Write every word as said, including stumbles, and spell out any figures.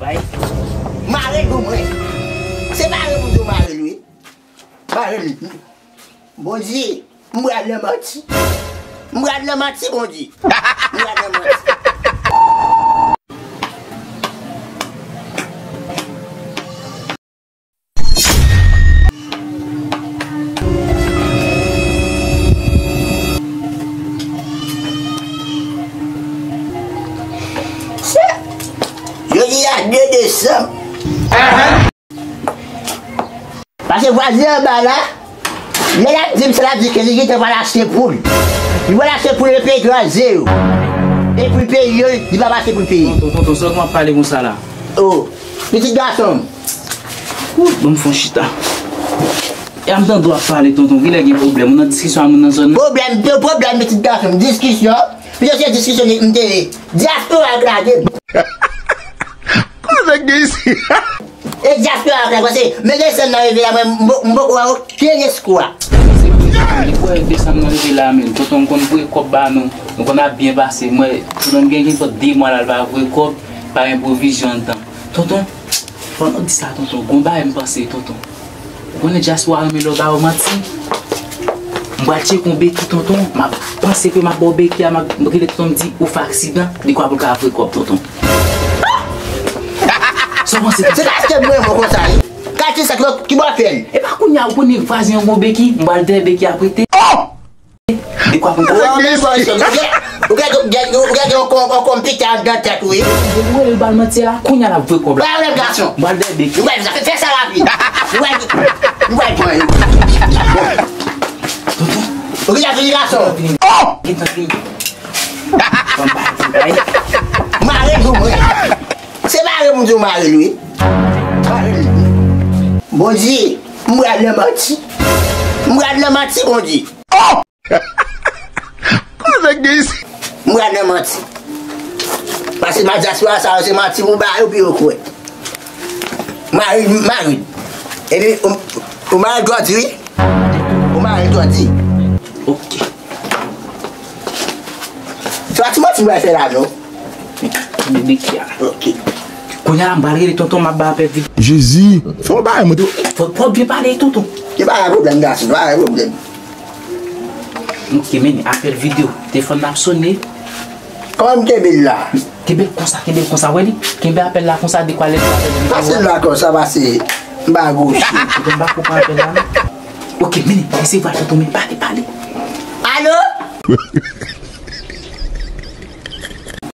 Bay. Mare l pou mwen. Se mare pou di w mare l wi. Mare l. Bondye, m pral nan manti. M pral nan manti, Bondye. M pral nan manti. Jodi a de desanm. Paske vwazen anba la, lè l ap di m sa, l ap di ke li gentan pral achte poul. Li pral achte poul epi kraze yo. E pou l peye yo, li p ap achte pou l peye. Tonton, tonton, sa w ap pale konsa la? Oh, pitit gason m. Ou, ban m fè yon chita. E a m tande w ap pale, tonton, kilè gen pwoblèm? Ou nan diskisyon ak moun nan zòn nan? Pwoblèm, pwoblèm, pitit gason m, diskisyon. Pito se diskisyon m te ye. Dyaspora k lage m. Kote nèg gen isi? E dyaspora k lage m, paske men desann nan rive la, mwen, m po- m poko wè okenn eskwa. Se pou li kwè desann nan rive la, men. Tonton, m konn voye kòb ba nou. Nou konn ap byen pase. Mwen, tonton, m gen, gen fò de mwa la, l pa voye kòb, pa gen pwovizyon anndan. Tonton, pandan w di sa, tonton, gon bagay m panse, tonton. Ou konnen dyaspora renmen lè w ba yo manti. M pral tcheke yon beki, tonton. M ap panse ke m ap ba w beki a, m ap rele tonton, m di ou fè aksidan, dekwa pou l ka voye kòb, tonton. Sa w panse, tonton? Se paske m renmen w konsa, wi. Kalkil sa ki bò, ki bò w fè l? E pa kounye a, ou konnen vwazen an gon beki, m pral dèyè beki a prete. Oh! Dekwa pou m ta. Ou wè yon bèl bòy sòt. Ou gen, ou gen, ou gen, ou gen yon kon- yon konpitè anndan tèt ou, wi. Depi w rele l ba l manti a, kounye a l ap voye kòb la. Ba yon lèl gason. M pral dèyè beki. Nou pral fè, fè sa rapid. Nou pral, nou pral pran yo. Tonton. Ou gentan fini gason. Gentan fini. Gentan fini. Ban m pale, bay. Mare l pou mwen. Se mare pou di w mare l, wi. Mare l. Bondye, m pral nan manti. M pral nan manti, Bondye. Oh! Kote nèg gen isi? M pral nan manti. Paske ma dyaspora sa yo se manti pou ba yo pou yo kwè. Mari, mari. Epi, ou, ou mari Dòdi, wi. Ou mari Dòdi. Ok. Se pa ti manti m pral fè la, non. Bebe ki a. Ok. Kounye a la, m pral rele tonton, m ap ba apèl videyo. Jezi, fè yon bagay, mwen tou. Fò, fò w byen pale, tonton. Gen pa gen pwoblèm, gason, pa gen pwoblèm. Ok, men apèl videyo. Telefòn nan ap sone. Kòman m kenbe l la? Kenbe l konsa, kenbe l konsa, wè li? Kenbe apèl la konsa, dekwa lè l apèl videyo. Pase l la konsa, pase m pa gwo chye. Mwen pa konprann apèl la, non. Ok, men, resevwa l, tonton, men pale, pale. Alo?